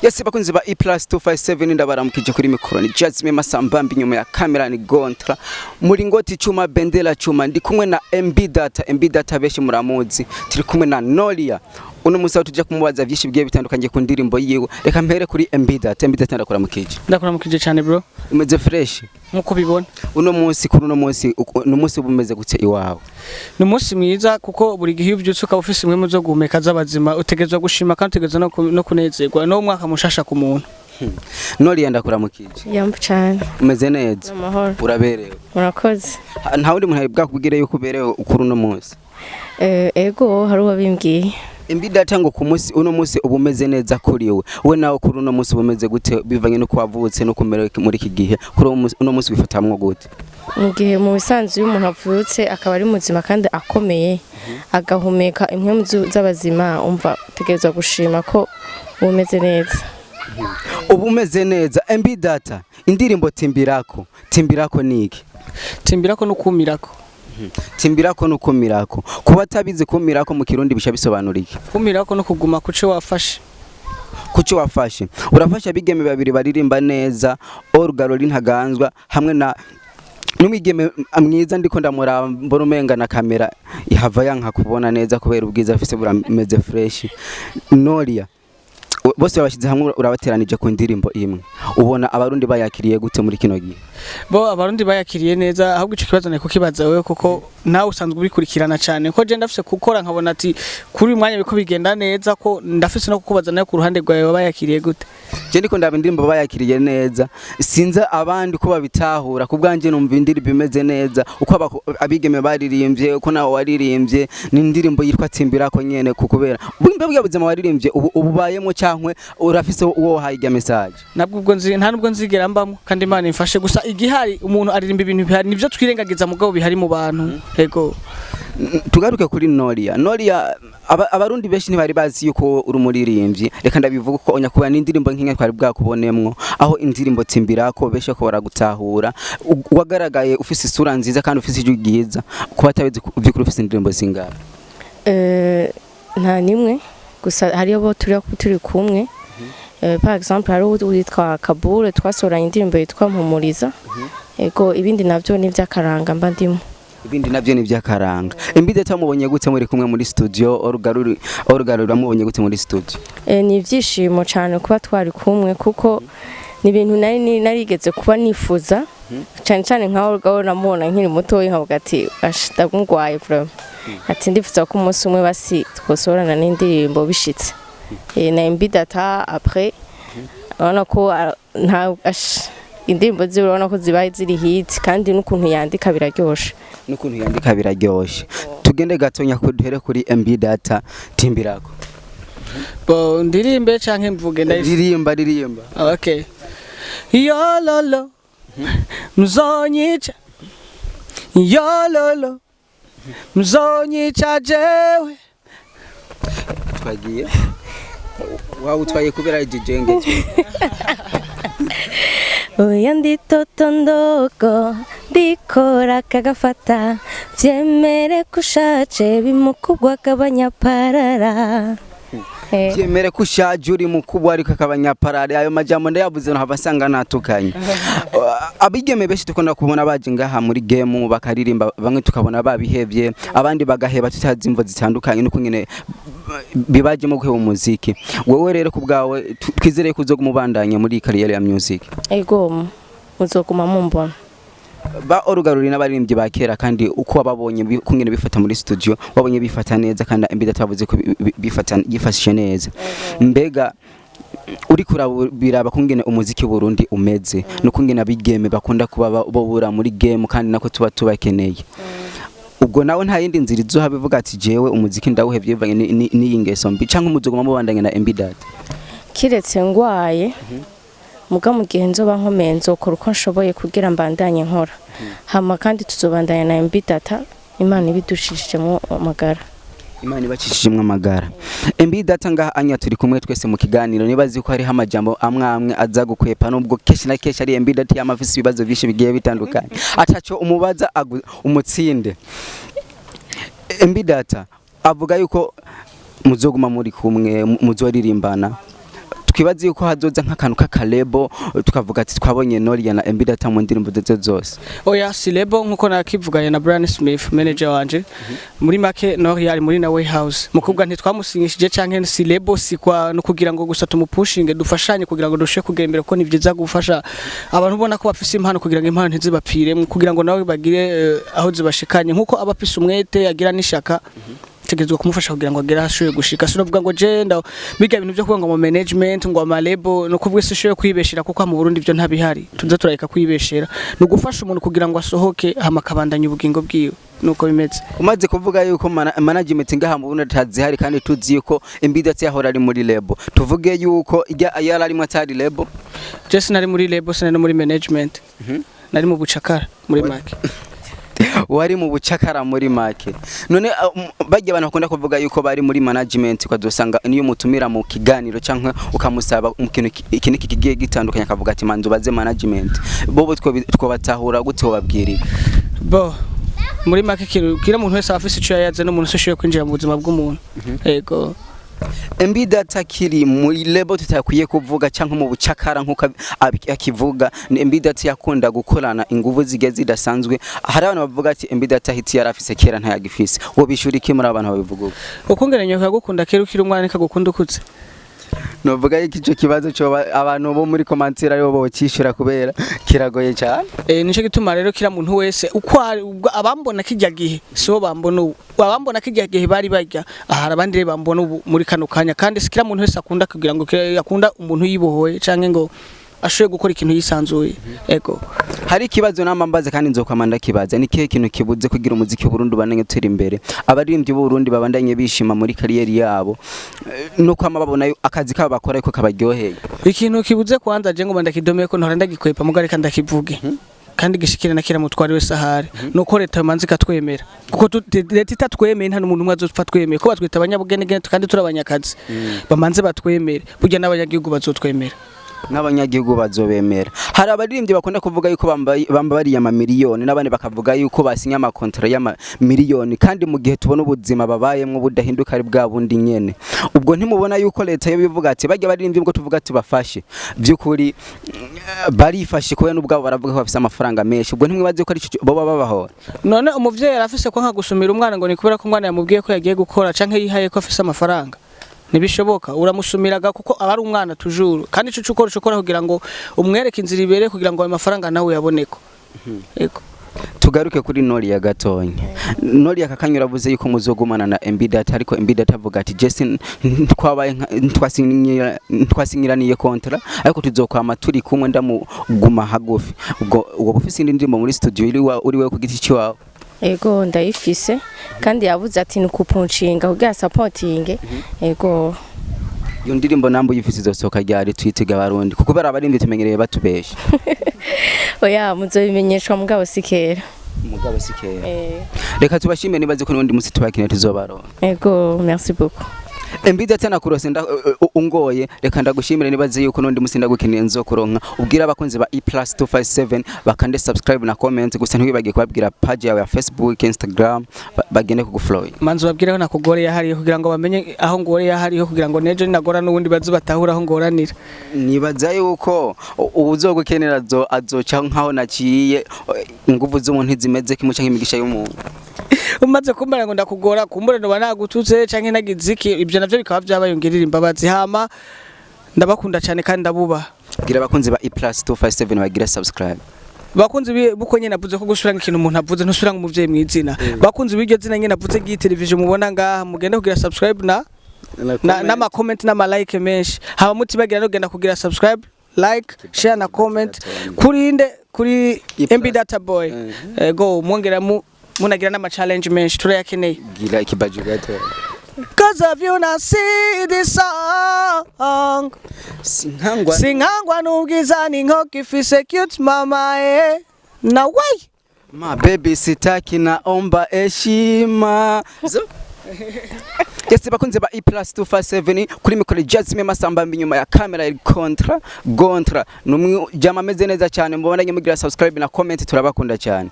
Yes, bakunzi ba E plus 257, ndabaramukije. Kuri mikoro ni Jasmine Masambambi, nyuma ya kamera ni Gontra Muringoti chuma bendera chuma. Ndi kumwe na MB Data. MB Data benshi muramuzi. Turi kumwe na Nolia uno musi, aho tujya kumubaza byinshi bigiye bitandukanye ku ndirimbo yiwe. Reka mpere kuri MB Data. MB Data, ndakuramukije. Ndakuramukije cyane, bro. Umeze fresh? Nkuko ubibona. Uno munsi, kuri uno munsi, ni umunsi uba umeze gute iwawe? Ni umunsi mwiza, kuko buri gihe iyo ubyutse ukaba ufise impwemu zo guhumeka z'abazima, utegerezwa gushima kandi utegerezwa no kunezerwa no mwaka mushasha ku muntu. Nolia, ndakuramukije. Yambu cyane. Umeze neza? Amahoro. Uraberewe. Murakoze. Nta wundi muntu bwakubwire yuko uberewe kuri uno munsi? Ego, hari uwabimbwiye. MB Data ngo ku munsi, uno munsi uba umeze neza kuri we. We nawe kuri uno munsi uba umeze gute, bivanye n'uko wavutse n'uko umerewe muri iki gihe? Kuri uno munsi wifatamwo gute? Mu gihe mu bisanzwe iyo umuntu avutse akaba ari muzima kandi akomeye, agahumeka impwemu z'abazima, umva utegerezwa gushima ko uba umeze neza. Uba umeze neza. MB Data, indirimbo Timbirako, Timbirako ni iki? Timbirako no kumirako. Timbirako no kumirako. Kuba atabizi, kumirako mu Kirundi bisha bisobanura iki? Kumirako no kuguma kuco wafashe. Kuki wafashe? Urafasha abigeme babiri baririmba neza, Olga Rori Ntaganzwa hamwe na n'umwigeme mwiza ndiko ndamuraba, mbona umenga na kamera ihava yanka kubona neza kubera ubwiza afise, burameze fresh. Nolia, bose babashyize hamwe, urabateranije ku ndirimbo imwe. Ubona Abarundi bayakiriye gute muri kino gihe? Bo, Abarundi bayakiriye neza. Ahubwo ico kibazo nari kukibaza wewe, kuko nawe usanzwe ubikurikirana cyane, ko je ndafise gukora nkabona ati kuri uyu mwanya biko bigenda neza, ko ndafise no kukubaza nawe ku ruhande rwawe bayakiriye gute. Je ndiko ndaba indirimbo bayakiriye neza, sinzi abandi ko babitahura. Ku bwanje numva indirimbo imeze neza, uko abigeme baririmbye, uko nawe waririmbye. Ni indirimbo yitwa Timbirako nyene, ku kubera bwimbe bwa buzima waririmbye ubu ububayemo, cankwe urafise uwo wahaye irya message? Nabwo ubwo nzi nta nubwo nzigera mbamo, kandi Imana imfashe. Gusa igihari, umuntu aririmba ibintu bihari, nivyo twirengagiza mugabo bihari mu bantu, yego. Tugaruke kuri Nolia. Nolia, Abarundi benshi ntibari bazi yuko uri umuririmbyi. Reka ndabivuga ko onyakuba n'indirimbo nk'inka twari bwakubonemwo, aho indirimbo Timbirako benshi ko baragutahura. Wagaragaye ufise isura nziza kandi ufise ijwi ryiza. Kuba atabizi, vy'ukuri ufise indirimbo zingahe? Nta nimwe, gusa hariyo bo turi kumwe. Par exemple, hari uwo witwa Kabure twasoranye indirimbo yitwa Mpumuriza. Ego, ibindi navyo ni ivy'akaranga mba ndimo. Ibindi navyo ni ivy'akaranga. MB Data mubonye gute muri kumwe muri studio? Orugaruri, Orugaruri mubonye gute muri studio? Ni ibyishimo cyane kuba twari kumwe, kuko ni ibintu narigeze kuba nifuza cyane cyane. Nka Olga we namubona nkiri mutoya, nkavuga ati: "Ash, ndamugwaye vraiment." Ati ndifuza ko umunsi umwe basi twosorana n'indirimbo bishitse. Na MB Data après urabona ko nta ash, indirimbo ziwe urabona ko zibaye ziri hit, kandi n'ukuntu yandika biraryoshe. N'ukuntu yandika biraryoshe. Tugende gatonya ko duhere kuri MB Data, Timbirako. Bo, ndirimbe canke mvuge ndayise? Ririmba, ririmba. Okay. Yololo mzonyica, yololo mzonyica jewe. Twagiye, waba utwaye kubera jijenge. Oya, ndi toto ndogo, ndikora kagafata, vyemere kushaje bimukubwa kabanyaparara. Vyemere ko ushaje uri mukubwa ariko akabanyaparare. Ayo majambo ndayavuze nkava nsanga natukanye. Abigeme benshi dukunda kubona baje ngaha muri game bakaririmba, bamwe tukabona babihevye, abandi bagaheba tutazi imvo zitandukanye nuko nyene bibajemo guheba umuziki. Wewe rero ku bwawe, twizere ko uzoguma ubandanya muri carrière ya music? Ego, muzoguma mumbona. Ba Orugaruri n'abaririmbyi ba kera, kandi uko wababonye kungene bifata muri studio, wabonye bifata neza, kandi MB Data bavuze ko bifata yifashije neza. Mbega uri kurabiraba kungene umuziki w'Uburundi umeze, no kungene abigeme bakunda kuba bobura muri game, kandi nako tuba tubakeneye, ubwo nawe nta yindi nzira izoha bivuga ati jewe umuziki ndawuhevye bivanye n'iyi ngeso mbi, canke umuzoguma mubandanya na MB Data? Kiretse ngwaye, muga mu gihe nzoba nkomeye nzokora uko nshoboye kugira mbandanye nkora. Hama kandi tuzobandanya na MB Data, Imana ibidushishijemo amagara. Imana ibacishijemwo amagara. MB Data, ngaha anya turi kumwe twese mu kiganiro, nibazi ko hariho amajambo amwe amwe aza gukwepa, nubwo kenshi na kenshi ari MB Data yama afise ibibazo vyinshi bigiye bitandukanye ataco umubaza umutsinde. MB Data avuga yuko muzoguma muri kumwe, muzoririmbana. Twibaze yuko hazoza nk'akantu k'aka label, tukavuga ati twabonye Noria na MB Data mu ndirimbo ze zose. Oya, si label, nkuko nakivuganye na Brian Smith, manager wanje. Muri make, Noria ari muri na Way House mukubwa, ntitwamusinyishije canke si label, si kwa no kugira ngo gusa tumupushinge, dufashanye kugira ngo dushe kugera imbere, kuko ni vyiza gufasha abantu ubona ko bafise impano, kugira ngo impano ntizibapfiremwo, kugira ngo nawe bagire aho zibashikanye, nkuko aba afise umwete agira n'ishaka, tegerezwa kumufasha kugira ngo agere aho ashoboye gushika. Sinovuga ngo je nda biga ibintu byo kuvuga ngo mu management, ngo ama label, no kubwe sishoboye kwibeshera, kuko mu Burundi ibyo ntabihari. Tuza turareka kwibeshera, ni ugufasha umuntu kugira ngo asohoke, hama akabandanya ubugingo bwiwe, nuko bimeze. Umaze kuvuga yuko management ngaha mu Burundi atazihari, kandi tuzi yuko MB Data yahora ari muri label, tuvuge yuko ijya yari arimo atari label? Je sinari muri label, sinari no muri management, nari mu bucakara muri make. Wari mu bucakara muri make. None bajya abantu bakunda kuvuga yuko bari muri management, ukazosanga niyo mutumira mu kiganiro canke ukamusaba mu kintu iki niki kigiye gitandukanye, akavuga ati manzu baze management, bobo twobatahura gute? Wobabwira? Bo muri make, kila muntu wese aba afise ico yayaze, n'umuntu wese ashoboye kwinjira mu buzima bw'umuntu, yego. MB Data kiri muri label tutakwiye kuvuga cyangwa mu bucakara nkuko akivuga, ni MB Data yakunda gukorana inguvu zigiye zidasanzwe. Hari abantu bavuga ati MB Data hit yarafise kera ntayagifise. Wo bishura iki muri abantu babivuga uko? Ukungene nyoka yagukunda kera ukiri umwana nikagukunda ukuze. Novuga yuko ico kibazo cyo abantu bo muri commentaire aribo bocishura, kubera kiragoye cyane. Nico gituma rero kila muntu wese uko ari, ubwo abambona kijya gihe sibo bambona ubu. Abambona kijya gihe bari barya ahari, abandi rero bambona ubu muri kano kanya. Kandi si kila muntu wese akunda kugira ngo akunda umuntu yibohoye canke ngo ashoboye gukora ikintu yisanzuye, ego. Hari ikibazo nama mbaza kandi nzokwama ndakibaza: ni kihe kintu kibuze kugira umuziki w'Uburundi ubandanye utera imbere, abaririmbyi b'Uburundi babandanye bishima muri carrière yabo, no kwama babona akazi kabo bakora ko kabaryoheye? Ikintu kibuze, kwanza je ngoma ndakidomeye ko ntora ndagikwepa, mugabo reka ndakivuge kandi gishikire na kira mutwari wese ahari, nuko leta yomanza ikatwemera, kuko leta itatwemeye nta n'umuntu umwe azopfa twemeye, ko batwita abanyabugenegene kandi turi abanyakazi. Bamanze batwemere, burya n'abanyagihugu bazotwemera. N'abanyagihugu bazobemera. Hari abaririmbyi bakunda kuvuga yuko bambariye amamiliyoni, n'abandi bakavuga yuko basinye amakontra y'amamiliyoni, kandi mu gihe tubona ubuzima babayemwo budahinduka ari bwa bundi nyene. Ubwo ntimubona yuko leta yo bivuga ati bajya baririmbyi ubwo tuvuga tubafashe, by'ukuri barifashe, kubera n'ubwabo baravuga ko bafise amafaranga menshi? Ubwo ntimwibaze ko ari ico boba babahora? None umuvyeyi arafise ko nka gusumira umwana ngo ni kubera ko umwana yamubwiye ko yagiye gukora canke yihaye ko afise amafaranga? Ntibishoboka. Uramusumiraga kuko aba ari umwana tujuru, kandi ico ukora ucukora kugira ngo umwereke inzira ibereye kugira ngo ayo mafaranga nawe yaboneko, yego. Tugaruke kuri Noria gatonya. Noria, kakanya uravuze yuko muzogumana na MB Data, ariko MB Data avuga ati Jason twabaye twasinyiraniye contrat, ariko tuzokwama turi kumwe, ndamuguma hagufi. Ubwo bufise indi ndirimbo muri studio uri we ku giti cyawe? Ego, ndayifise, kandi yavuze ati ni kupunshinga kugira supporting, ego. Iyo ndirimbo nambo uyifise izosohoka ryari, twitega abarundi? Kuko kubera abarindi tumenyereye batubesha. Oya, muzobimenyeshwa, mugabo si kera. Mugabo si kera. Eh. Reka tubashime, nibaze ko n'undi musi tubakeneye tuzobaronka. Ego, merci beaucoup. MB Data nakurose nda ungoye, reka ndagushimire, nibaze yuko n'undi musi ndagukeneye nzokuronka. Ubwira abakunzi ba E plus 257 bakande subscribe na comment, gusa ntiwibagiye kubabwira page yawe ya Facebook, Instagram, bagende kugufollowing. Manzi ubabwire aho nakugoreye hariyo, kugira ngo bamenye aho ngoreye hariho, kugira ngo nejo ninagora n'ubundi baze batahura aho ngoranira. Nibaza yuko uwuzogukenera azoca nkaho naciye. Inguvu z'umuntu ntizimeze kimwe canke imigisha y'umuntu. Umaze kumbara ngo ndakugora, kumbura noba nagututse canke nagize iki, ibyo navyo bikaba byabaye, ngirira imbabazi. Hama ndabakunda cyane kandi ndabubaha. Bwira abakunzi ba E plus 257 bagira subscribe. Bakunzi buko nyene navuze ko gusubira ikintu umuntu avuze, ntusubira umuvyeyi mw'izina. Bakunzi b'iryo zina nyene navuze ry'iyi television mubona ngaha, mugende kugira subscribe na n'ama comment n'ama like menshi. Haba mutibagira no genda kugira subscribe, like, share na comment kuri inde? Kuri E plus. MB Data Boy. Ego, mwongera mu munagira n'ama challenge menshi, turayakeneye. Gira ikibaju gato. Cause of you now see this song. Sinkangwa. Sinkangwa n'ubwiza n'inkoko ifise cute mama, eh na way. Ma baby, sitaki, naomba heshima. Yes, bakunze ba E plus 257, kuri mikoro Jasmine Masamba, inyuma ya kamera iri Contra Gontra. Numwe jama ameze neza cyane. Mubandanye mugira subscribe na comment, turabakunda cyane.